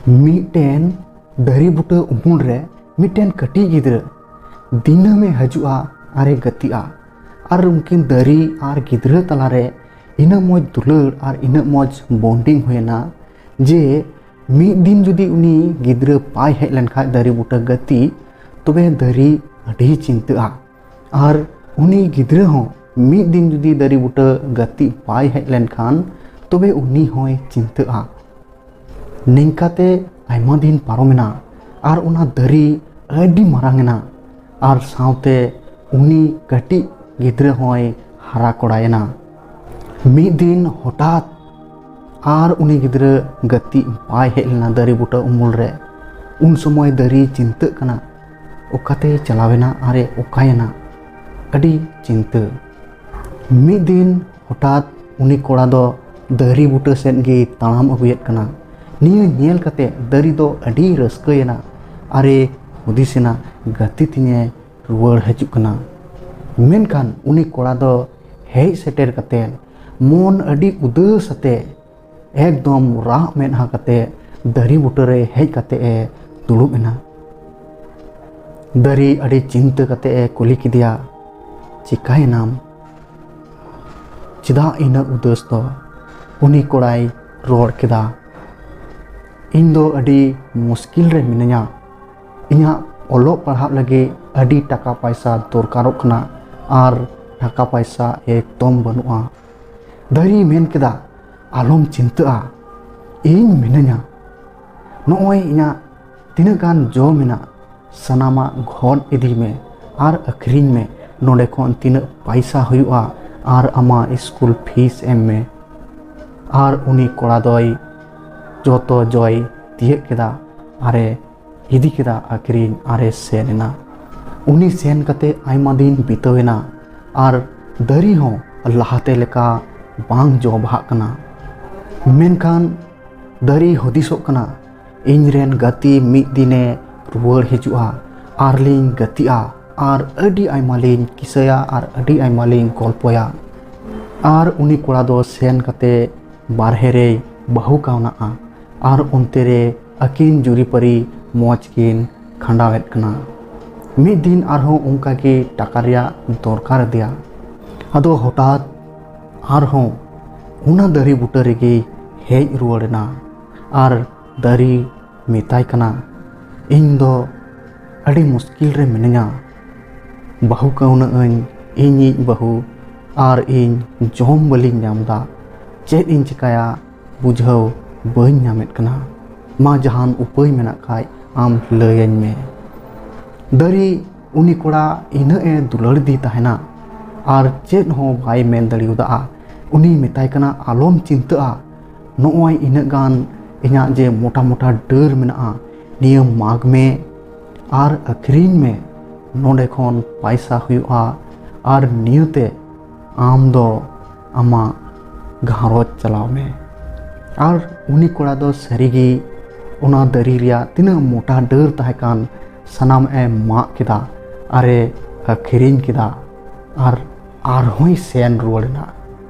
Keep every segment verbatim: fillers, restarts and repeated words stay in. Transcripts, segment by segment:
ᱢᱤᱫᱴᱮᱱ ᱫᱟᱨᱮ ᱵᱩᱴᱟᱹ ᱩᱢᱩᱞ ᱨᱮ ᱢᱤᱫᱴᱮᱱ ᱠᱟᱹᱴᱤᱡ ᱜᱤᱫᱽᱨᱟᱹ ᱫᱤᱱᱟᱹᱢᱮ ᱦᱤᱡᱩᱜᱼᱟ ᱟᱨᱮ ᱜᱟᱛᱮᱜᱼᱟ᱾ ᱟᱨ ᱩᱱᱠᱤᱱ ᱫᱟᱨᱮ ᱟᱨ ᱜᱤᱫᱽᱨᱟᱹ ᱛᱟᱞᱟᱨᱮ ᱤᱱᱟᱹᱜ ᱢᱚᱡᱽ ᱫᱩᱞᱟᱹᱲ ᱟᱨ ᱤᱱᱟᱹᱜ ᱢᱚᱡᱽ ᱵᱚᱱᱰᱤᱝ ᱦᱩᱭᱮᱱᱟ ᱡᱮ ᱢᱤᱫ ᱫᱤᱱ ᱡᱩᱫᱤ ᱩᱱᱤ ᱜᱤᱫᱽᱨᱟᱹ ᱵᱟᱭ ᱦᱮᱡ ᱞᱮᱱᱠᱷᱟᱱ ᱫᱟᱨᱮ ᱵᱩᱴᱟᱹ ᱜᱟᱛᱮᱜ, ᱛᱚᱵᱮ ᱫᱟᱨᱮ ᱟᱹᱰᱤ ᱪᱤᱱᱛᱟᱹᱜᱼᱟ᱾ ᱟᱨ ᱩᱱᱤ ᱜᱤᱫᱽᱨᱟᱹ ᱦᱚᱸ ᱢᱤᱫ ᱫᱤᱱ ᱡᱩᱫᱤ ᱫᱟᱨᱮ ᱵᱩᱴᱟᱹ ᱜᱟᱛᱮᱜ ᱵᱟᱭ ᱦᱮᱡ ᱞᱮᱱᱠᱷᱟᱱ ᱛᱚᱵᱮ ᱩᱱᱤ ᱦᱚᱸᱭ ᱪᱤᱱᱛᱟᱹᱜᱼᱟ᱾ ᱱᱤᱝᱠᱟᱛᱮ ᱟᱭᱢᱟ ᱫᱤᱱ ᱯᱟᱨᱚᱢᱮᱱᱟ ᱟᱨ ᱚᱱᱟ ᱫᱟᱨᱮ ᱟᱹᱰᱤ ᱢᱟᱨᱟᱝ ᱮᱱᱟ ᱟᱨ ᱥᱟᱶᱛᱮ ᱩᱱᱤ ᱠᱟᱹᱴᱤᱡ ᱜᱤᱫᱽᱨᱟᱹ ᱦᱚᱸᱭ ᱦᱟᱨᱟ ᱠᱚᱲᱟᱭᱮᱱᱟ᱾ ᱢᱤᱫ ᱫᱤᱱ ᱦᱚᱴᱟᱛ ᱟᱨ ᱩᱱᱤ ᱜᱤᱫᱽᱨᱟᱹ ᱜᱟᱛᱮᱜ ᱵᱟᱭ ᱦᱮᱡ ᱞᱮᱱᱟ ᱫᱟᱨᱮ ᱵᱩᱴᱟᱹ ᱩᱢᱩᱞ ᱨᱮ᱾ ᱩᱱ ᱥᱚᱢᱚᱭ ᱫᱟᱨᱮ ᱪᱤᱱᱛᱟᱹᱜ ᱠᱟᱱᱟ, ᱚᱠᱟᱛᱮᱭ ᱪᱟᱞᱟᱣᱮᱱᱟ ᱟᱨᱮ ᱚᱠᱟᱭᱮᱱᱟ? ᱟᱹᱰᱤ ᱪᱤᱱᱛᱟᱹ᱾ ᱢᱤᱫ ᱫᱤᱱ ᱦᱚᱴᱟᱛ ᱩᱱᱤ ᱠᱚᱲᱟ ᱫᱚ ᱫᱟᱨᱮ ᱵᱩᱴᱟᱹ ᱥᱮᱫ ᱜᱮ ᱛᱟᱲᱟᱢ ᱟᱹᱜᱩᱭᱮᱫ ᱠᱟᱱᱟ᱾ ᱱᱤᱭᱟᱹ ᱧᱮᱞ ᱠᱟᱛᱮ ᱫᱟᱨᱮ ᱫᱚ ᱟᱹᱰᱤ ᱨᱟᱹᱥᱠᱟᱹᱭᱮᱱᱟ ᱟᱨᱮ ᱦᱩᱫᱤᱥᱮᱱᱟ, ᱜᱟᱛᱮ ᱛᱤᱧᱮ ᱨᱩᱣᱟᱹᱲ ᱦᱤᱡᱩᱜ ᱠᱟᱱᱟ᱾ ᱢᱮᱱᱠᱷᱟᱱ ᱩᱱᱤ ᱠᱚᱲᱟ ᱫᱚ ᱦᱮᱡ ᱥᱮᱴᱮᱨ ᱠᱟᱛᱮ ᱢᱚᱱ ᱟᱹᱰᱤ ᱩᱫᱟᱹᱥ ᱟᱛᱮ ᱮᱠᱫᱚᱢ ᱨᱟᱜ ᱢᱮᱫᱦᱟ ᱠᱟᱛᱮ ᱫᱟᱨᱮ ᱵᱩᱴᱟᱹᱨᱮ ᱦᱮᱡ ᱠᱟᱛᱮ ᱮ ᱫᱩᱲᱩᱵ ᱮᱱᱟ᱾ ᱫᱟᱨᱮ ᱟᱹᱰᱤ ᱪᱤᱱᱛᱟᱹ ᱠᱟᱛᱮ ᱮ ᱠᱩᱞᱤ ᱠᱮᱫᱮᱭᱟ, "ᱪᱤᱠᱟᱭᱮᱱᱟᱢ? ᱪᱮᱫᱟᱜ ᱤᱱᱟᱹᱜ ᱩᱫᱟᱹᱥ ᱫᱚ?" ᱩᱱᱤ ᱠᱚᱲᱟᱭ ᱨᱚᱲ ᱠᱮᱫᱟ, "ᱤᱧ ᱫᱚ ᱟᱹᱰᱤ ᱢᱩᱥᱠᱤᱞ ᱨᱮ ᱢᱤᱱᱟᱹᱧᱟ᱾ ᱤᱧᱟᱹᱜ ᱚᱞᱚᱜ ᱯᱟᱲᱦᱟᱜ ᱞᱟᱹᱜᱤᱫ ᱟᱹᱰᱤ ᱴᱟᱠᱟ ᱯᱟᱭᱥᱟ ᱫᱚᱨᱠᱟᱨᱚᱜ ᱠᱟᱱᱟ ᱟᱨ ᱴᱟᱠᱟ ᱯᱟᱭᱥᱟ ᱮᱠᱫᱚᱢ ᱵᱟᱹᱱᱩᱜᱼᱟ᱾ ᱫᱟᱨᱮᱭ ᱢᱮᱱ ᱠᱮᱫᱟ, ᱟᱞᱚᱢ ᱪᱤᱱᱛᱟᱹᱜᱼᱟ, ᱤᱧ ᱢᱤᱱᱟᱹᱧᱟ᱾ ᱱᱚᱜᱼᱚᱭ ᱤᱧᱟᱹᱜ ᱛᱤᱱᱟᱹᱜ ᱜᱟᱱ ᱡᱚ ᱢᱮᱱᱟᱜ, ᱥᱟᱱᱟᱢᱟᱜ ᱜᱷᱚᱴ ᱤᱫᱤ ᱢᱮ ᱟᱨ ᱟᱹᱠᱷᱨᱤᱧ ᱢᱮ᱾ ᱱᱚᱰᱮ ᱠᱷᱚᱱ ᱛᱤᱱᱟᱹᱜ ᱯᱟᱭᱥᱟ ᱦᱩᱭᱩᱜᱼᱟ ᱟᱨ ᱟᱢᱟᱜ ᱥᱠᱩᱞ ᱯᱷᱤᱥ ᱮᱢ ᱢᱮ᱾" ᱟᱨ ᱩᱱᱤ ᱠᱚᱲᱟ ᱫᱚᱭ ᱡᱚᱛᱚ ᱡᱚᱭ ᱛᱤᱭᱟᱹᱜ ᱠᱮᱫᱟ ᱟᱨᱮ ᱤᱫᱤ ᱠᱮᱫᱟ ᱟᱹᱠᱷᱨᱤᱧ ᱟᱨᱮ ᱥᱮᱱ ᱮᱱᱟ᱾ ᱩᱱᱤ ᱥᱮᱱ ᱠᱟᱛᱮ ᱟᱭᱢᱟ ᱫᱤᱱ ᱵᱤᱛᱟᱹᱣ ᱮᱱᱟ ᱟᱨ ᱫᱟᱨᱮ ᱦᱚᱸ ᱞᱟᱦᱟᱛᱮ ᱞᱮᱠᱟ ᱵᱟᱝ ᱡᱚ ᱵᱟᱦᱟᱜ ᱠᱟᱱᱟ᱾ ᱢᱮᱱᱠᱷᱟᱱ ᱫᱟᱨᱮ ᱦᱩᱫᱤᱥᱚᱜ ᱠᱟᱱᱟ, "ᱤᱧ ᱨᱮᱱ ᱜᱟᱛᱮ ᱢᱤᱫ ᱫᱤᱱᱮ ᱨᱩᱣᱟᱹᱲ ᱦᱤᱡᱩᱜᱼᱟ, ᱟᱨ ᱞᱤᱧ ᱜᱟᱛᱮᱜᱼᱟ ᱟᱨ ᱟᱹᱰᱤ ᱟᱭᱢᱟ ᱞᱤᱧ ᱠᱤᱥᱟᱹᱭᱟ ᱟᱨ ᱟᱹᱰᱤ ᱟᱭᱢᱟ ᱞᱤᱧ ᱜᱚᱞᱯᱚᱭᱟ᱾" ᱟᱨ ᱩᱱᱤ ᱠᱚᱲᱟ ᱫᱚ ᱥᱮᱱ ᱠᱟᱛᱮ ᱵᱟᱨᱦᱮ ᱨᱮᱭ ᱵᱟᱹᱦᱩ ᱠᱟᱣᱱᱟᱜᱼᱟ ᱟᱨ ᱚᱱᱛᱮ ᱨᱮ ᱟᱹᱠᱤᱱ ᱡᱩᱨᱤᱯᱟᱹᱨᱤ ᱢᱚᱡᱽ ᱠᱤᱱ ᱠᱷᱟᱸᱰᱟᱣᱮᱫ ᱠᱟᱱᱟ᱾ ᱢᱤᱫ ᱫᱤᱱ ᱟᱨᱦᱚᱸ ᱚᱱᱠᱟ ᱜᱮ ᱴᱟᱠᱟ ᱨᱮᱭᱟᱜ ᱫᱚᱨᱠᱟᱨ ᱟᱫᱮᱭᱟ᱾ ᱟᱫᱚ ᱦᱚᱴᱟᱛ ᱟᱨᱦᱚᱸ ᱚᱱᱟ ᱫᱟᱨᱮ ᱵᱩᱴᱟᱹ ᱨᱮᱜᱮ ᱦᱮᱡ ᱨᱩᱣᱟᱹᱲ ᱮᱱᱟ ᱟᱨ ᱫᱟᱨᱮ ᱢᱮᱛᱟᱭ ᱠᱟᱱᱟ, "ᱤᱧ ᱫᱚ ᱟᱹᱰᱤ ᱢᱩᱥᱠᱤᱞ ᱨᱮ ᱢᱤᱱᱟᱹᱧᱟ᱾ ᱵᱟᱹᱦᱩ ᱠᱟᱹᱣᱱᱟᱹᱜ ᱟᱹᱧ, ᱤᱧᱤᱡ ᱵᱟᱹᱦᱩ, ᱟᱨ ᱤᱧ ᱡᱚᱢ ᱵᱟᱹᱞᱤᱧ ᱧᱟᱢ ᱮᱫᱟ᱾ ᱪᱮᱫ ᱤᱧ ᱪᱤᱠᱟᱹᱭᱟ, ᱵᱩᱡᱷᱟᱹᱣ ᱵᱟᱹᱧ ᱧᱟᱢᱮᱫ ᱠᱟᱱᱟ᱾ ᱢᱟ, ᱡᱟᱦᱟᱱ ᱩᱯᱟᱹᱭ ᱢᱮᱱᱟᱜ ᱠᱷᱟᱡ ᱟᱢ ᱞᱟᱹᱭᱟᱹᱧ ᱢᱮ᱾" ᱫᱟᱨᱮ ᱩᱱᱤ ᱠᱚᱲᱟ ᱤᱱᱟᱹᱜ ᱮ ᱫᱩᱞᱟᱹᱲ ᱫᱤ ᱛᱟᱦᱮᱱᱟ ᱟᱨ ᱪᱮᱫ ᱦᱚᱸ ᱵᱟᱭ ᱢᱮᱱ ᱫᱟᱲᱮᱭᱟᱫᱟ᱾ ᱩᱱᱤ ᱢᱮᱛᱟᱭ ᱠᱟᱱᱟ, "ᱟᱞᱚᱢ ᱪᱤᱱᱛᱟᱹᱜᱼᱟ, ᱱᱚᱜᱼᱚᱭ ᱤᱱᱟᱹᱜ ᱜᱟᱱ ᱤᱧᱟᱹᱜ ᱡᱮ ᱢᱚᱴᱟ ᱢᱚᱴᱟ ᱰᱟᱹᱨ ᱢᱮᱱᱟᱜᱼᱟ, ᱱᱤᱭᱟᱹ ᱢᱟᱜᱽ ᱢᱮ ᱟᱨ ᱟᱹᱠᱷᱨᱤᱧ ᱢᱮ, ᱱᱚᱰᱮ ᱠᱷᱚᱱ ᱯᱟᱭᱥᱟ ᱦᱩᱭᱩᱜᱼᱟ ᱟᱨ ᱱᱤᱭᱟᱹᱛᱮ ᱟᱢ ᱫᱚ ᱟᱢᱟᱜ ᱜᱷᱟᱨᱚᱸᱡᱽ ᱪᱟᱞᱟᱣ ᱢᱮ᱾" ᱟᱨ ᱩᱱᱤ ᱠᱚᱲᱟ ᱫᱚ ᱥᱟᱹᱨᱤᱜᱮ ᱚᱱᱟ ᱫᱟᱨᱮ ᱨᱮᱭᱟᱜ ᱛᱤᱱᱟᱹᱜ ᱢᱚᱴᱟ ᱰᱟᱹᱨ ᱛᱟᱦᱮᱸ ᱠᱟᱱ, ᱥᱟᱱᱟᱢ ᱮ ᱢᱟᱜ ᱠᱮᱫᱟ ᱟᱨ ᱮ ᱟᱹᱠᱷᱨᱤᱧ ᱠᱮᱫᱟ᱾ ᱟᱨ ᱟᱨᱦᱚᱸᱭ ᱥᱮᱱ ᱨᱩᱣᱟᱹᱲ ᱮᱱᱟ᱾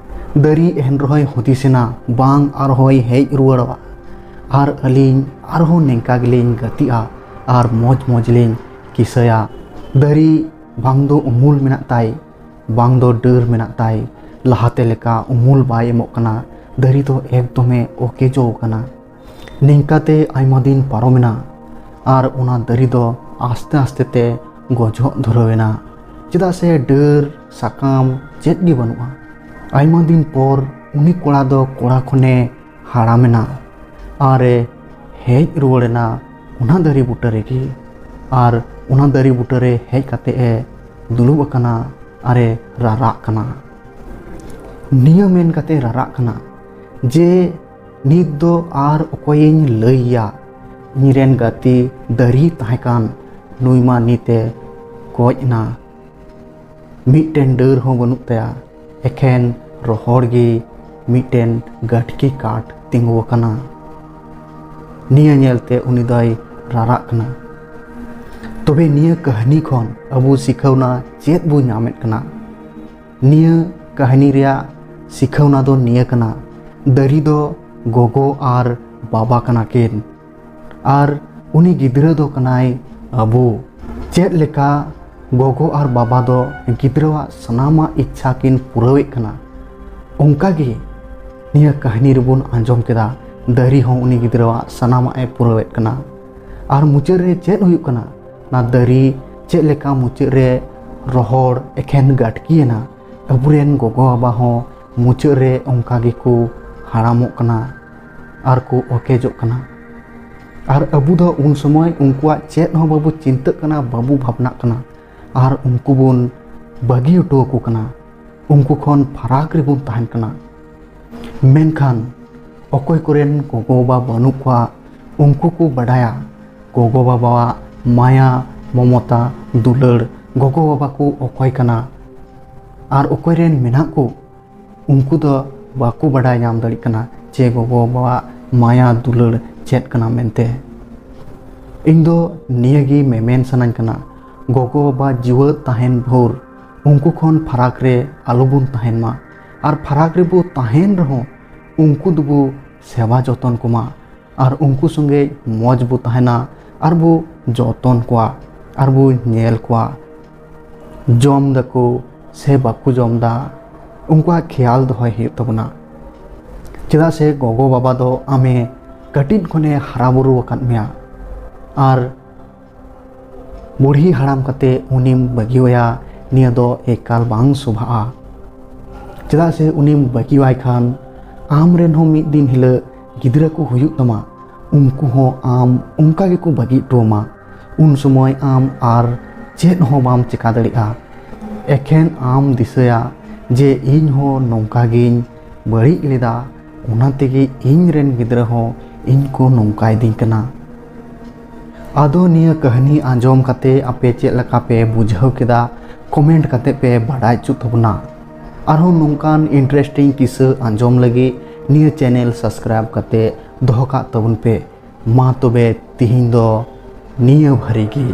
ᱫᱟᱨᱮ ᱮᱱ ᱨᱮᱦᱚᱸᱭ ᱦᱩᱫᱤᱥ ᱮᱱᱟ, "ᱵᱟᱝ, ᱟᱨᱦᱚᱸᱭ ᱦᱮᱡ ᱨᱩᱣᱟᱹᱲᱚᱜᱼᱟ ᱟᱨ ᱟᱹᱞᱤᱧ ᱟᱨᱦᱚᱸ ᱱᱤᱝᱠᱟ ᱜᱮᱞᱤᱧ ᱜᱟᱛᱮᱜᱼᱟ ᱟᱨ ᱢᱚᱡᱽ ᱢᱚᱡᱽ ᱞᱤᱧ ᱠᱤᱥᱟᱹᱭᱟ᱾" ᱫᱟᱨᱮ ᱵᱟᱝ ᱫᱚ ᱩᱢᱩᱞ ᱢᱮᱱᱟᱜ ᱛᱟᱭ, ᱵᱟᱝ ᱫᱚ ᱰᱟᱹᱨ ᱢᱮᱱᱟᱜ ᱛᱟᱭ, ᱞᱟᱦᱟᱛᱮ ᱞᱮᱠᱟ ᱩᱢᱩᱞ ᱵᱟᱭ ᱮᱢᱚᱜ ᱠᱟᱱᱟ᱾ ᱫᱟᱨᱮ ᱫᱚ ᱮᱠᱫᱚᱢᱮ ᱚᱠᱮᱡᱚ ᱟᱠᱟᱱᱟ᱾ ᱱᱤᱝᱠᱟᱛᱮ ᱟᱭᱢᱟ ᱫᱤᱱ ᱯᱟᱨᱚᱢᱮᱱᱟ ᱟᱨ ᱚᱱᱟ ᱫᱟᱨᱮ ᱫᱚ ᱟᱥᱛᱮ ᱟᱥᱛᱮ ᱛᱮ ᱜᱚᱡᱚᱜ ᱫᱷᱩᱨᱟᱹᱣ ᱮᱱᱟ, ᱪᱮᱫᱟᱜ ᱥᱮ ᱰᱟᱹᱨ ᱥᱟᱠᱟᱢ ᱪᱮᱫ ᱜᱮ ᱵᱟᱹᱱᱩᱜᱼᱟ᱾ ᱟᱭᱢᱟ ᱫᱤᱱ ᱯᱚᱨ ᱩᱱᱤ ᱠᱚᱲᱟ ᱫᱚ ᱠᱚᱲᱟ ᱠᱷᱚᱱᱮ ᱦᱟᱲᱟᱢᱮᱱᱟ ᱟᱨ ᱮ ᱦᱮᱡ ᱨᱩᱣᱟᱹᱲ ᱮᱱᱟ ᱚᱱᱟ ᱫᱟᱨᱮ ᱵᱩᱴᱟᱹ ᱨᱮᱜᱮ᱾ ᱟᱨ ᱚᱱᱟ ᱫᱟᱨᱮ ᱵᱩᱴᱟᱹ ᱨᱮ ᱦᱮᱡ ᱠᱟᱛᱮ ᱮ ᱫᱩᱲᱩᱵ ᱟᱠᱟᱱᱟ ᱟᱨ ᱮ ᱨᱟᱨᱟᱜ ᱠᱟᱱᱟ᱾ ᱱᱤᱭᱟᱹ ᱢᱮᱱ ᱠᱟᱛᱮ ᱨᱟᱨᱟᱜ ᱠᱟᱱᱟ ᱡᱮ, "ᱱᱤᱛ ᱫᱚ ᱟᱨ ᱚᱠᱚᱭᱤᱧ ᱞᱟᱹᱭᱟ? ᱤᱧᱨᱮᱱ ᱜᱟᱛᱮ ᱫᱟᱨᱮ ᱛᱟᱦᱮᱸ ᱠᱟᱱ, ᱱᱩᱭ ᱢᱟ ᱱᱤᱛ ᱮ ᱜᱚᱡ ᱮᱱᱟ᱾ ᱢᱤᱫᱴᱮᱱ ᱰᱟᱹᱨ ᱦᱚᱸ ᱵᱟᱹᱱᱩᱜ ᱛᱟᱭᱟ, ᱮᱠᱷᱮᱱ ᱨᱚᱦᱚᱲ ᱜᱮ ᱢᱤᱫᱴᱮᱱ ᱜᱟᱹᱴᱠᱤ ᱠᱟᱴ ᱛᱤᱸᱜᱩ ᱟᱠᱟᱱᱟ᱾" ᱱᱤᱭᱟᱹ ᱧᱮᱞᱛᱮ ᱩᱱᱤ ᱫᱚᱭ ᱨᱟᱨᱟᱜ ᱠᱟᱱᱟ᱾ ᱛᱚᱵᱮ ᱱᱤᱭᱟᱹ ᱠᱟᱹᱦᱱᱤ ᱠᱷᱚᱱ ᱟᱵᱚ ᱥᱤᱠᱷᱟᱹᱣᱱᱟ ᱪᱮᱫ ᱵᱚ ᱧᱟᱢᱮᱫ ᱠᱟᱱᱟ? ᱱᱤᱭᱟᱹ ᱠᱟᱹᱦᱱᱤ ᱨᱮᱭᱟᱜ ᱥᱤᱠᱷᱟᱹᱣᱱᱟ ᱫᱚ ᱱᱤᱭᱟᱹ ᱠᱟᱱᱟ, ᱫᱟᱨᱮ ᱫᱚ ᱜᱚᱜᱚ ᱟᱨ ᱵᱟᱵᱟ ᱠᱟᱱᱟ ᱠᱤᱱ᱾ ᱟᱨ ᱩᱱᱤ ᱜᱤᱫᱽᱨᱟᱹ ᱫᱚ ᱠᱟᱱᱟᱭ ᱟᱵᱚ᱾ ᱪᱮᱫ ᱞᱮᱠᱟ ᱜᱚᱜᱚ ᱟᱨ ᱵᱟᱵᱟ ᱫᱚ ᱜᱤᱫᱽᱨᱟᱹᱣᱟᱜ ᱥᱟᱱᱟᱢᱟᱜ ᱤᱪᱪᱷᱟ ᱠᱤᱱ ᱯᱩᱨᱟᱹᱣᱮᱫ ᱠᱟᱱᱟ, ᱚᱱᱠᱟ ᱜᱮ ᱱᱤᱭᱟᱹ ᱠᱟᱹᱦᱱᱤ ᱨᱮᱵᱚᱱ ᱟᱸᱡᱚᱢ ᱠᱮᱫᱟ, ᱫᱟᱨᱮ ᱦᱚᱸ ᱩᱱᱤ ᱜᱤᱫᱽᱨᱟᱹᱣᱟᱜ ᱥᱟᱱᱟᱢᱟᱜ ᱮ ᱯᱩᱨᱟᱹᱣᱮᱫ ᱠᱟᱱᱟ᱾ ᱟᱨ ᱢᱩᱪᱟᱹᱫ ᱨᱮ ᱪᱮᱫ ᱦᱩᱭᱩᱜ ᱠᱟᱱᱟ? ᱚᱱᱟ ᱫᱟᱨᱮ ᱪᱮᱫ ᱞᱮᱠᱟ ᱢᱩᱪᱟᱹᱫ ᱨᱮ ᱨᱚᱦᱚᱲ ᱮᱠᱷᱮᱱ ᱜᱟᱹᱴᱠᱤᱭᱮᱱᱟ, ᱟᱵᱚᱨᱮᱱ ᱜᱚᱜᱚ ᱵᱟᱵᱟ ᱦᱚᱸ ᱢᱩᱪᱟᱹᱫ ᱨᱮ ᱚᱱᱠᱟ ᱜᱮᱠᱚ ᱦᱟᱲᱟᱢᱚᱜ ᱠᱟᱱᱟ ᱟᱨ ᱠᱚ ᱚᱠᱮᱡᱚᱜ ᱠᱟᱱᱟ᱾ ᱟᱨ ᱟᱵᱚ ᱫᱚ ᱩᱱ ᱥᱚᱢᱚᱭ ᱩᱱᱠᱩᱣᱟᱜ ᱪᱮᱫ ᱦᱚᱸ ᱵᱟᱵᱚ ᱪᱤᱱᱛᱟᱹᱜ ᱠᱟᱱᱟ, ᱵᱟᱵᱚ ᱵᱷᱟᱵᱽᱱᱟᱜ ᱠᱟᱱᱟ, ᱟᱨ ᱩᱱᱠᱩ ᱵᱚᱱ ᱵᱟᱹᱜᱤ ᱦᱚᱴᱚ ᱟᱠᱚ ᱠᱟᱱᱟ, ᱩᱱᱠᱩ ᱠᱷᱚᱱ ᱯᱷᱟᱨᱟᱠ ᱨᱮᱵᱚᱱ ᱛᱟᱦᱮᱱ ᱠᱟᱱᱟ᱾ ᱢᱮᱱᱠᱷᱟᱱ ᱚᱠᱚᱭ ᱠᱚᱨᱮᱱ ᱜᱚᱜᱚ ᱵᱟᱵᱟ ᱵᱟᱹᱱᱩᱜ ᱠᱚᱣᱟ, ᱩᱱᱠᱩ ᱠᱚ ᱵᱟᱰᱟᱭᱟ ᱜᱚᱜᱚ ᱵᱟᱵᱟᱣᱟᱜ ᱢᱟᱭᱟ, ᱢᱚᱢᱚᱛᱟ, ᱫᱩᱞᱟᱹᱲ, ᱜᱚᱜᱚ ᱵᱟᱵᱟ ᱠᱚ ᱚᱠᱚᱭ ᱠᱟᱱᱟ ᱟᱨ ᱚᱠᱚᱭ ᱨᱮᱱ ᱢᱮᱱᱟᱜ ᱠᱚ, ᱩᱱᱠᱩ ᱫᱚ ᱵᱟᱠᱚ ᱵᱟᱰᱟᱭ ᱧᱟᱢ ᱫᱟᱲᱮᱭᱟᱜ ᱠᱟᱱᱟ ᱡᱮ ᱜᱚᱜᱚ ᱵᱟᱵᱟᱣᱟᱜ ᱢᱟᱭᱟ ᱫᱩᱞᱟᱹᱲ ᱪᱮᱫ ᱠᱟᱱᱟ ᱢᱮᱱᱛᱮ᱾ ᱤᱧ ᱫᱚ ᱱᱤᱭᱟᱹ ᱜᱮ ᱢᱮᱢᱮᱱ ᱥᱟᱱᱟᱧ ᱠᱟᱱᱟ, ᱜᱚᱜᱚ ᱵᱟᱵᱟ ᱡᱤᱣᱮᱫ ᱛᱟᱦᱮᱱ ᱵᱷᱳᱨ ᱩᱱᱠᱩ ᱠᱷᱚᱱ ᱯᱷᱟᱨᱟᱠ ᱨᱮ ᱟᱞᱚᱵᱚᱱ ᱛᱟᱦᱮᱱ ᱢᱟ᱾ ᱟᱨ ᱯᱷᱟᱨᱟᱠ ᱨᱮᱵᱚ ᱛᱟᱦᱮᱱ ᱨᱮᱦᱚᱸ ᱩᱱᱠᱩ ᱫᱚᱵᱚ ᱥᱮᱵᱟ ᱡᱚᱛᱚᱱ ᱠᱚᱢᱟ᱾ ᱟᱨ ᱩᱱᱠᱩ ᱥᱚᱸᱜᱮ ᱢᱚᱡᱽ ᱵᱚ ᱛᱟᱦᱮᱱᱟ, ᱟᱨ ᱵᱚ ᱡᱚᱛᱚᱱ ᱠᱚᱣᱟ, ᱟᱨ ᱵᱚ ᱧᱮᱞ ᱠᱚᱣᱟ᱾ ᱡᱚᱢ ᱫᱟᱠᱚ ᱥᱮ ᱵᱟᱠᱚ ᱡᱚᱢ ᱫᱟ, ᱩᱱᱠᱩᱣᱟᱜ ᱠᱷᱮᱭᱟᱞ ᱫᱚᱦᱚᱭ ᱦᱩᱭᱩᱜ ᱛᱟᱵᱚᱱᱟ᱾ ᱪᱮᱫᱟᱜ ᱥᱮ ᱜᱚᱜᱚ ᱵᱟᱵᱟ ᱫᱚ ᱟᱢᱮ ᱠᱟᱹᱴᱤᱡ ᱠᱷᱚᱱᱮ ᱦᱟᱨᱟ ᱵᱩᱨᱩ ᱟᱠᱟᱫ ᱢᱮᱭᱟ, ᱟᱨ ᱵᱩᱲᱦᱤ ᱦᱟᱲᱟᱢ ᱠᱟᱛᱮ ᱩᱱᱤᱢ ᱵᱟᱹᱜᱤᱣᱟᱭᱟ, ᱱᱤᱭᱟᱹ ᱫᱚ ᱮᱠᱟᱞ ᱵᱟᱝ ᱥᱚᱵᱷᱟᱜᱼᱟ᱾ ᱪᱮᱫᱟᱜ ᱥᱮ ᱩᱱᱤᱢ ᱵᱟᱹᱜᱤᱣᱟᱭ ᱠᱷᱟᱱ ᱟᱢ ᱨᱮᱱ ᱦᱚᱸ ᱢᱤᱫ ᱫᱤᱱ ᱦᱤᱞᱳᱜ ᱜᱤᱫᱽᱨᱟᱹ ᱠᱚ ᱦᱩᱭᱩᱜ ᱛᱟᱢᱟ, ᱩᱱᱠᱩ ᱦᱚᱸ ᱟᱢ ᱚᱱᱠᱟ ᱜᱮᱠᱚ ᱵᱟᱹᱜᱤ ᱦᱚᱴᱚ ᱟᱢᱟ᱾ ᱩᱱ ᱥᱚᱢᱚᱭ ᱟᱢ ᱟᱨ ᱪᱮᱫ ᱦᱚᱸ ᱵᱟᱢ ᱪᱮᱠᱟ ᱫᱟᱲᱮᱭᱟᱜᱼᱟ᱾ ᱮᱠᱷᱮᱱ ᱟᱢ ᱫᱤᱥᱟᱹᱭᱟ ᱡᱮ ᱤᱧ ᱦᱚᱸ ᱱᱚᱝᱠᱟ ᱜᱤᱧ ᱵᱟᱹᱲᱤᱡ ᱞᱮᱫᱟ, ᱚᱱᱟ ᱛᱮᱜᱮ ᱤᱧ ᱨᱮᱱ ᱜᱤᱫᱽᱨᱟᱹ ᱦᱚᱸ ᱤᱧ ᱠᱚ ᱱᱚᱝᱠᱟᱭ ᱫᱤᱧ ᱠᱟᱱᱟ᱾ ᱟᱫᱚ ᱱᱤᱭᱟᱹ ᱠᱟᱹᱦᱱᱤ ᱟᱸᱡᱚᱢ ᱠᱟᱛᱮ ᱟᱯᱮ ᱪᱮᱫ ᱞᱮᱠᱟ ᱯᱮ ᱵᱩᱡᱷᱟᱹᱣ ᱠᱮᱫᱟ, ᱠᱚᱢᱮᱱᱴ ᱠᱟᱛᱮ ᱯᱮ ᱵᱟᱰᱟᱭ ᱦᱚᱪᱚ ᱛᱟᱵᱚᱱᱟ᱾ ᱟᱨᱦᱚᱸ ᱱᱚᱝᱠᱟᱱ ᱤᱱᱴᱟᱨᱮᱥᱴᱤᱝ ᱠᱤᱥᱟᱹ ᱟᱸᱡᱚᱢ ᱞᱟᱹᱜᱤᱫ ᱱᱤᱭᱟᱹ ᱪᱮᱱᱮᱞ ᱥᱟᱵᱥᱠᱨᱟᱭᱤᱵ ᱠᱟᱛᱮ ᱫᱚᱦᱚ ᱠᱟᱜ ᱛᱟᱵᱚᱱ ᱯᱮ᱾ ᱢᱟ ᱛᱚᱵᱮ ᱛᱤᱦᱤᱧ ᱫᱚ ᱱᱤᱭᱟᱹ ᱵᱷᱟᱹᱨᱤ ᱜᱮ᱾